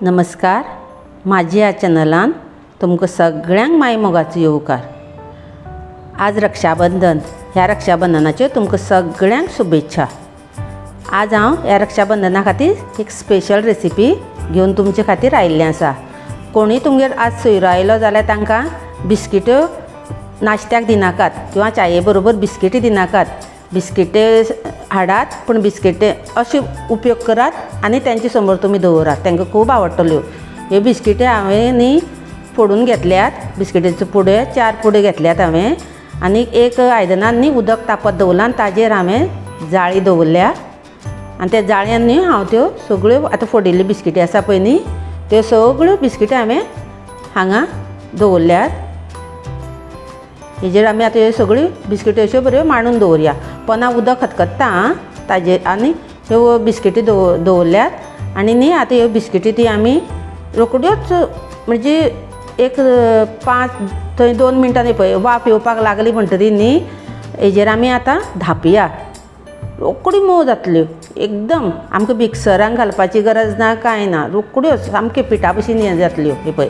नमस्कार, म्हाजी ह्या चॅनलान तुमकां सगळ्यांक मायमोगाचो येवकार. आज रक्षाबंधन. ह्या रक्षाबंधनाच्यो तुमकां सगळ्यांक शुभेच्छा. आज हांव ह्या रक्षाबंधना खातीर एक स्पेशल रेसिपी घेवन तुमचे खातीर आयिल्लें आसा. कोणूय तुमगेर आज सोयरो आयलो जाल्यार तांकां बिस्किट्यो नाश्त्याक दिनाकात किंवा चाये बरोबर बिस्किटी दिनाकात. बिस्किटे हाडात, पूण बिस्किटे अशे उपयोग करात आनी तेंचे समोर तुमी दवरात, तांकां खूब आवडटल्यो. ह्यो बिस्किटे हांवें न्ही फोडून घेतल्यात. बिस्किटेचो पुडे 4 पुडे घेतल्यात हांवें आनी एक आयदनान न्ही उदक तापत दवरलां आनी ताजेर हांवें जाळी दवरल्या आनी त्या जाळ्यान न्ही हांव त्यो सगळ्यो आतां फोडिल्ल्यो बिस्किटी आसा पळय न्ही त्यो सगळ्यो बिस्किटी हांवें हांगा दवरल्यात. हेजेर आमी आतां ह्यो सगळ्यो बिस्किटी अश्यो बऱ्यो मांडून दवरया. पोना उदक खतखत्ता आं ताजेर आनी ह्यो बिस्किटी दवरल्यात आनी न्ही आतां ह्यो बिस्किटी ती आमी रोखड्योच म्हणजे एक 5 थंय 2 मिनटांनी पळय वाफ येवपाक लागली म्हणटरी न्ही हेजेर आमी आतां धांपया. रोखडी मोव जातल्यो एकदम, आमकां मिक्सरान घालपाची गरज ना, कांय ना, रोखड्यो सामक्यो पिठा भशेन हें जातल्यो. हे पळय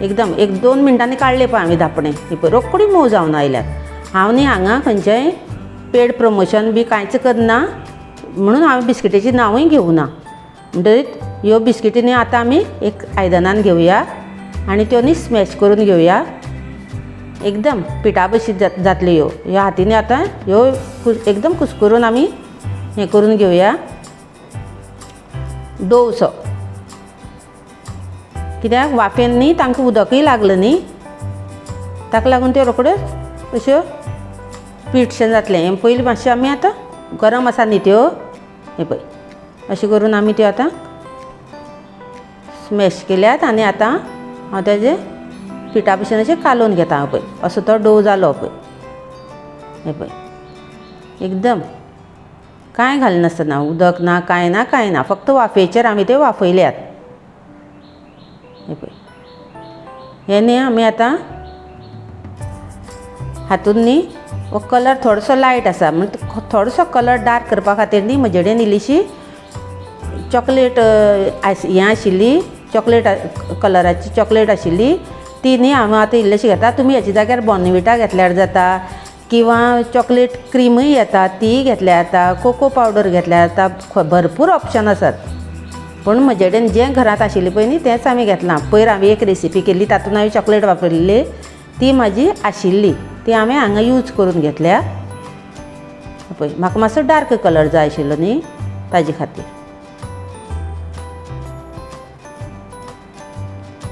एकदम 1-2 मिनटांनी काडले पळय हांवें धांपणें. हे पळय रोखडी मोव जावन आयल्यात. हांव न्ही हांगा खंयचेंय पेड प्रमोशन बी कांयच करना म्हणून हांवें बिस्किटेचें नांवूय घेवना. म्हणटरीत ह्यो बिस्किटी न्ही आतां आमी एक आयदनान घेवया आनी त्यो न्ही स्मॅश करून घेवया. एकदम पिठा भशेन जातल्यो ह्यो. ह्यो हातीन आतां ह्यो एकदम कुसकरून आमी हें करून घेवया डोवसो. कित्याक वाफेन न्ही तांकां उदकूय लागलें न्ही, ताका लागून त्यो रोखड्यो अश्यो पीठशें जातलें. हें पयलीं मातशें आमी आतां गरम आसा न्ही त्यो, हें पळय अशें करून आमी त्यो आतां स्मॅश केल्यात आनी आतां हांव तेजें पिठा भशेन अशें कालोवन घेता. पळय असो तो डोव जालो पळय. हें पळय एकदम कांय घालनासतना, उदक ना कांय ना कांय ना, फक्त वाफेचेर आमी त्यो वाफयल्यात. हें पळय हें न्ही आमी आतां हातून न्ही हो कलर थोडोसो लायट आसा म्हण थोडोसो कलर डार्क करपा खातीर न्ही म्हजे कडेन इल्लीशी चॉकलेट हें आशिल्ली, चॉकलेट कलराची चॉकलेट आशिल्ली ती न्ही हांव आतां इल्लीशी घेता. तुमी हेच्या जाग्यार बॉर्नविटा घेतल्यार जाता किंवा चॉकलेट क्रिमूय येता तीय घेतल्यार जाता, कोको पावडर घेतल्यार जाता, भरपूर ऑप्शन आसात. पूण म्हजे कडेन जें घरांत आशिल्लें पळय न्ही तेंच हांवें घेतलां. पयर हांवें एक रेसिपी केल्ली तातूंत हांवें चॉकलेट वापरिल्ली ती म्हाजी आशिल्ली ती हांवें हांगा यूज करून घेतल्या. पळय म्हाका मातसो डार्क कलर जाय आशिल्लो न्ही ताजे खातीर.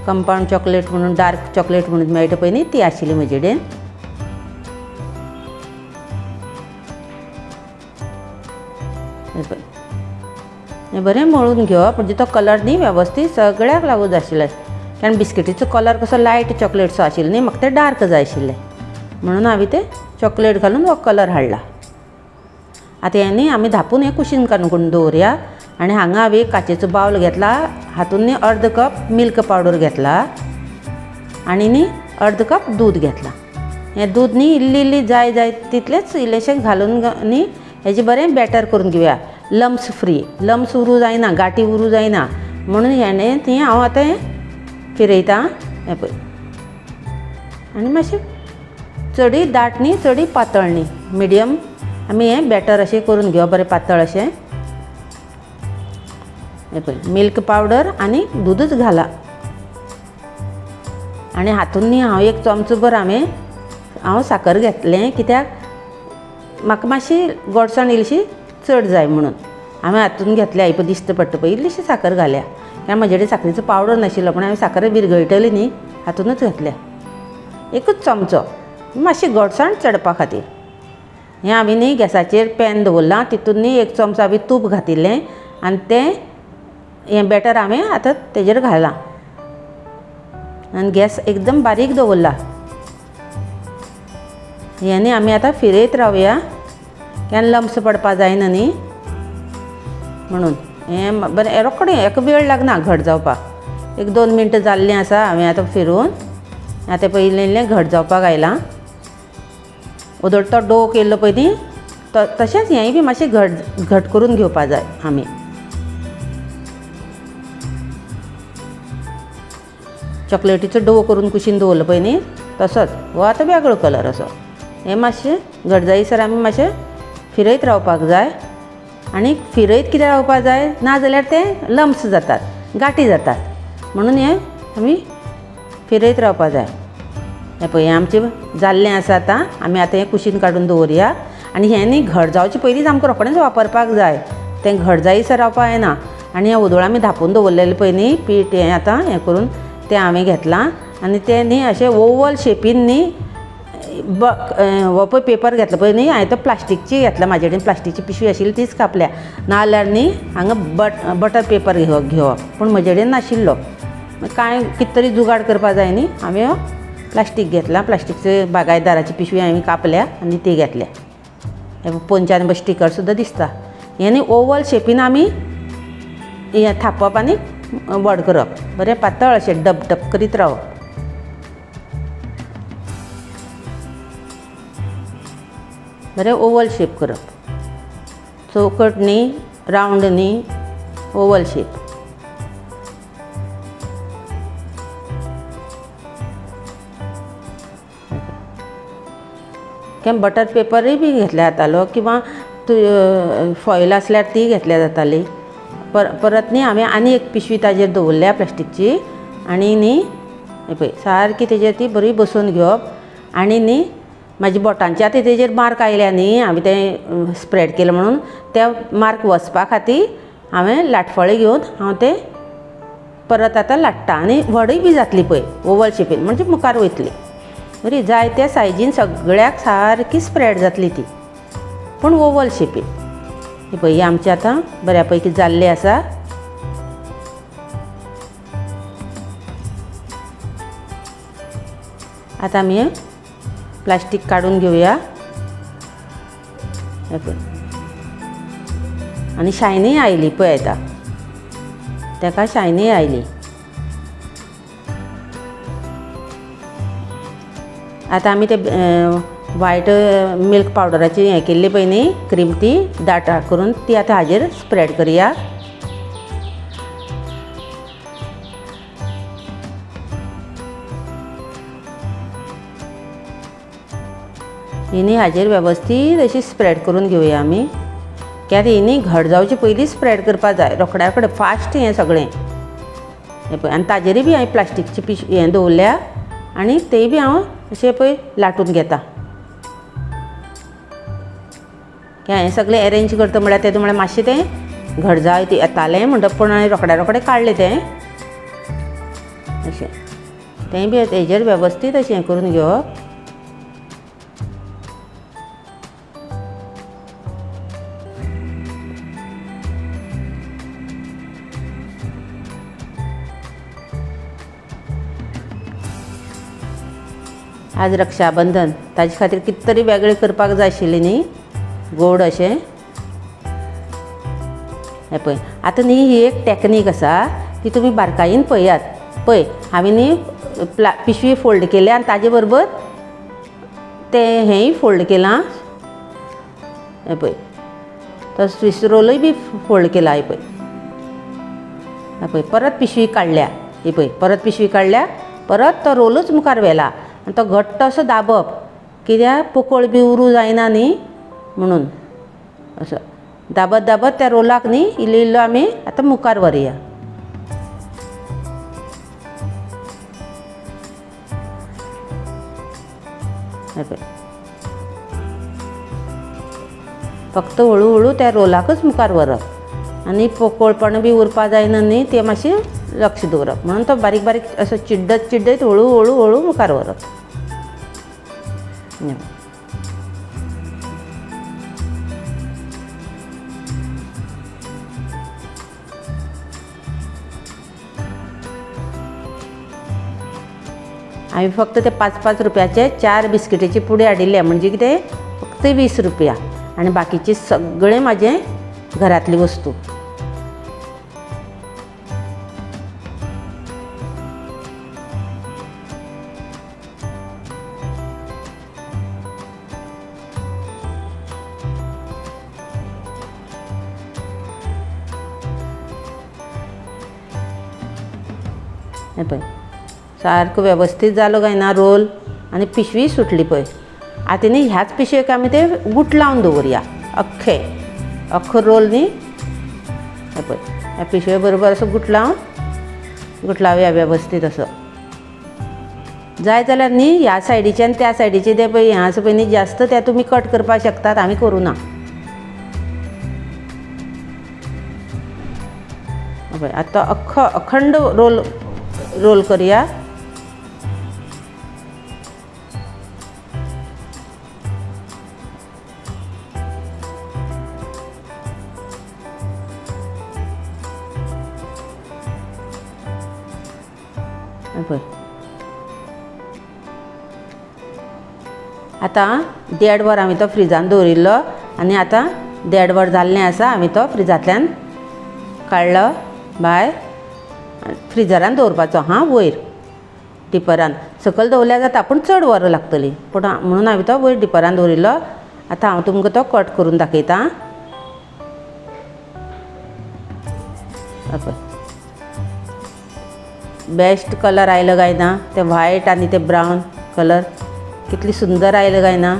कंपाउंड चॉकलेट म्हणून डार्क चॉकलेट म्हणून मेळटा पळय न्ही ती आशिल्ली म्हजे कडेन. हें बरें मळून घेवप म्हणजे तो कलर न्ही वेवस्थीत सगळ्याक लागू जाय आशिल्लें. कारण बिस्किटीचो कलर कसो लायट चॉकलेटसो आशिल्लो न्ही, म्हाका तें डार्क जाय आशिल्लें म्हणून हांवें तें चॉकलेट घालून हो कलर हाडला. आतां हें न्ही आमी धांपून हें कुशीन काडून दवरया. आनी हांगा हांवें एक काचेचो बावल घेतला, हातून न्ही अर्द कप मिल्क पावडर घेतला आनी न्ही अर्द कप दूद घेतला. हें दूद न्ही इल्ली इल्ली जाय जाय तितलेंच इल्लेशें घालून न्ही हेजें बरें बॅटर करून घेवया. लम्स फ्री, लम्स उरूं जायना, गांठी उरूं जायना म्हणून हेणें न्ही हांव आतां हें फिरयता. हें पळय आनी मातशें चडय दाट न्ही चडय पातळ न्ही, मिडियम आमी हें बॅटर अशें करून घेवप बरें पातळ अशें. हें पळय मिल्क पावडर आनी दूदच घाला आनी हातून न्ही हांव एक चमचो भर हांव साकर घेतलें कित्याक म्हाका मातशी गोडसाण इल्लीशी चड जाय म्हणून हांवें हातून घेतल्या. ही पळय दिश्टी पडटा पळय इल्लीशी साकर घाल्या, कारण म्हजे कडेन साकरीचो पावडर नाशिल्लो पूण हांवें साकर विरगळटली न्ही हातूनच घातल्या एकूच चमचो मातशी गोडसाण चडपा खातीर. हें हांवें न्ही गॅसाचेर पॅन दवरलां, तितून न्ही एक चमचो हांवें तूप घातिल्लें आनी तें हें बॅटर हांवें आतां तेजेर घालां आनी गॅस एकदम बारीक दवरला. हें न्ही आमी आतां फिरयत रावया, कारण लम्स पडपा जायना न्ही म्हणून. हें बरें रोखडें एक वेळ लागना घट जावपाक, 1-2 मिनटां जाल्लीं आसा हांवें आतां फिरोवन. आतां पळय इल्लें इल्लें घट जावपाक आयलां. ओदोळ तो डो केल्लो पळय न्ही तशेंच हेंय बी मातशें घट घट करून घेवपा जाय आमी. चॉकलेटीचो डो करून कुशीन दवरलो पळय न्ही तसोच हो आतां वेगळो कलर असो. हें मातशें घट जायसर आमी मातशें फिरयत रावपाक जाय. आनी फिरयत कित्याक रावपाक जाय, ना जाल्यार तें लम्स जातात, गांठी जातात, म्हणून हें आमी फिरयत रावपाक जाय. हें पळय हें आमचें जाल्लें आसा. आतां आमी आतां हें कुशीन काडून दवरया. आनी हें न्ही घट जावचें पयलींच आमकां रोखडेंच वापरपाक जाय, तें घट जायसर रावपाक जायना. आनी हें ओदोळ आमी धांपून दवरलेलें पळय न्ही पीठ, हें आतां हें करून तें हांवें घेतलां. आनी तें न्ही अशें ओवल शेपीन न्ही हो पळय पेपर घेतलो पळय न्ही, हांवें तो प्लास्टिकची घेतला, म्हाजे कडेन प्लास्टिकची पिशवी आशिल्ली तीच कापल्या. नाजाल्यार न्ही हांगा बटर पेपर घेवप, पूण म्हजे कडेन नाशिल्लो. कांय कितें तरी जुगाड करपा जाय न्ही, हांवें हो प्लास्टीक घेतला. प्लास्टिकचे बागायतदाराची पिशवी हांवें कापल्या आनी ती घेतल्या. हें पोंच्यान पळय स्टिकर सुद्दां दिसता. हें न्ही ओवल शेपीन आमी हें थापप आनी व्हड करप, बरें पातळ अशें डब डब करीत रावप. बरें ओवल शेप करप, चौकट न्ही, रावंड न्ही, ओवल शेप. किंवा बटर पेपरूय बी घेतल्यार जातालो, किंवा फॉयल आसल्यार ती घेतल्यार जाताली. परत न्ही हांवें आनी एक पिशवी ताजेर दवरल्या प्लास्टिकची. आनी न्ही हें पळय सारकी तेजेर ती बरी बसोवन घेवप. आनी न्ही म्हाज्या बोटांचे आतां तेजेर मार्क आयल्या न्ही, हांवें तें स्प्रेड केलें म्हणून, त्या मार्क वचपा खातीर हांवें लाटफळें घेवन हांव तें परत आतां लाट्टा. आनी व्हडूय बी जातली पळय ओवल शेपीन, म्हणजे मुखार वयतली बरी, जाय त्या सायजीन सगळ्याक सारकी स्प्रेड जातली ती, पूण ओवल शेपीन. हें पळय हें आमचें आतां बऱ्या पैकी जाल्लें आसा. आतां आमी प्लास्टीक काडून घेवया. हें पळय आनी शायनीय आयली पळय, आतां ताका शायनीय आयली. आतां आमी ते वायट मिल्क पावडराची हें केल्ली पळय न्ही क्रीम, ती दाट करून ती आतां हाजेर स्प्रेड करया. ही न्ही हाजेर वेवस्थीत अशी स्प्रेड करून घेवया आमी, कित्याक ही न्ही घट जावचे पयलीं स्प्रेड करपाक जाय, रोखड्या रोखडें फास्ट हें सगळें. हें पळय आनी ताजेरूय बी हांवें प्लास्टिकची पिशवी हें दवरल्या आनी तेय बी हांव अशें पळय लाटून घेता. हें सगळें एरेंज करता म्हळ्यार तें म्हळ्यार मातशें तें घट जाय येतालें म्हणटकच, पूण हांवें रोखड्या रोखडें काडलें तें अशें. तें बी तेजेर वेवस्थीत अशें हें करून घेवप. आज रक्षाबंधन, ताजे खातीर कितें तरी वेगळें करपाक जाय आशिल्लें न्ही, गोड अशें. हें पळय आतां न्ही ही एक टॅक्नीक आसा, ती तुमी बारकायेन पळयात. पळय हांवें न्ही पिशवी फोल्ड केल्या आनी ताजे बरोबर तें हेंय फोल्ड केलां. हें पळय तो स्विस रोलूय बी फोल्ड केला. हें पळय, हें पळय परत पिशवी काडल्या, ही पळय परत पिशवी काडल्या, परत तो रोलूच मुखार व्हेला आनी तो घट्ट असो दाबप, कित्याक पोकळ बी उरूं जायना न्ही म्हणून. असो दाबत दाबत त्या रोलाक न्ही इल्लो इल्लो आमी आतां मुखार व्हरया. फक्त हळू हळू त्या रोलाकच मुखार व्हरप आनी पोकळपण बी उरपा जायना न्ही, तें मातशें लक्ष दवरप, म्हणून तो बारीक बारीक असो चिड्डत चिड्डत हळू हळू हळू मुखार व्हरप. हांवें फक्त ते 5-5 रुपयाचे 4 बिस्किटेचे पुडे हाडिल्ले, म्हणजे कितें फक्त 20 रुपया, आनी बाकीचे सगळें म्हाजें घरांतली वस्तू. हें पळय सारको वेवस्थीत जालो काय ना रोल आनी पिशवी सुटली पळय. आतां न्ही ह्याच पिशवेक आमी ते गुटलावन दवरया अख्खे अख्खो रोल न्ही हे पळय ह्या पिशवे बरोबर असो गुटलावन गुटलावया वेवस्थीत असो. जाय जाल्यार न्ही ह्या सायडीचे आनी त्या सायडीचे ते पळय हें आसा पळय न्ही जास्त ते तुमी कट करपाक शकतात, आमी करूं ना. पळय आतां अख्खो अखंड रोल रोल करया. पळय आतां 1.5 वर आमी तो फ्रिजान दवरिल्लो आनी आतां 1.5 वर जाल्लें आसा. आमी तो फ्रिजांतल्यान काडलो भायर, फ्रिजरान दवरपाचो हां वयर डिपरान. सकयल दवरल्यार जाता पूण चड वरां लागतलीं, पूण म्हणून हांवें तो वयर डिपरान दवरिल्लो. आतां हांव तुमकां तो कट करून दाखयतां. पळय बेस्ट कलर आयलो काय ना, ते व्हायट आनी ते ब्रावन कलर कितली सुंदर आयलो काय ना.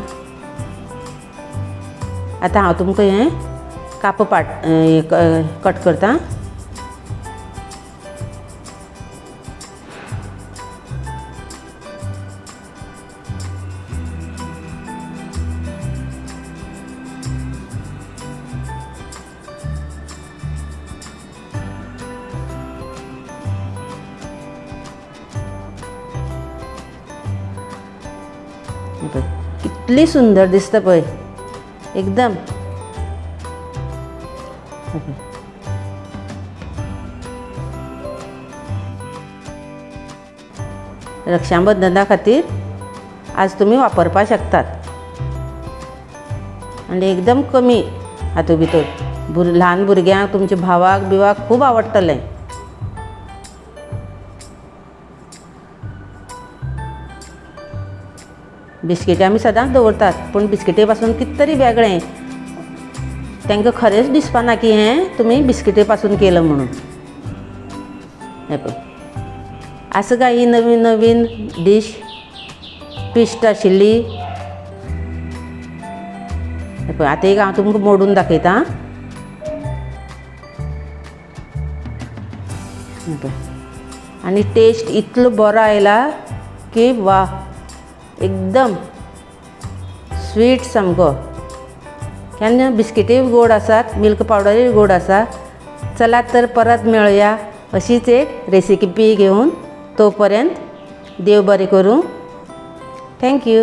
आतां हांव तुमकां हें काप पाट कट करता. कितली सुंदर दिसता पळय एकदम. रक्षाबंधना खातीर आज तुमी वापरपाक शकतात आनी एकदम कमी हातूंत भितर. ल्हान भुरग्यांक तुमच्या भावाक बिवाक खूब आवडटलें. बिस्किटी आमी सदांच दवरतात पूण बिस्किटे पासून कितें तरी वेगळें तांकां खरेंच दिसपाना की हें तुमी बिस्किटे पासून केलां म्हणून. हें पळय आसा काय ही नवीन नवीन डीश पिश्ट आशिल्ली. हें पळय आतां एक हांव तुमकां मोडून दाखयतां. हें पळय आनी टेस्ट इतलो बरो आयला की वा एकदम स्वीट सामको. केन्ना बिस्किटी गोड आसात, मिल्क पावडरूय गोड आसा. चलात तर परत मेळया अशीच एक रेसिपी घेवन. तो पर्यंत देव बरें करूं. Thank you.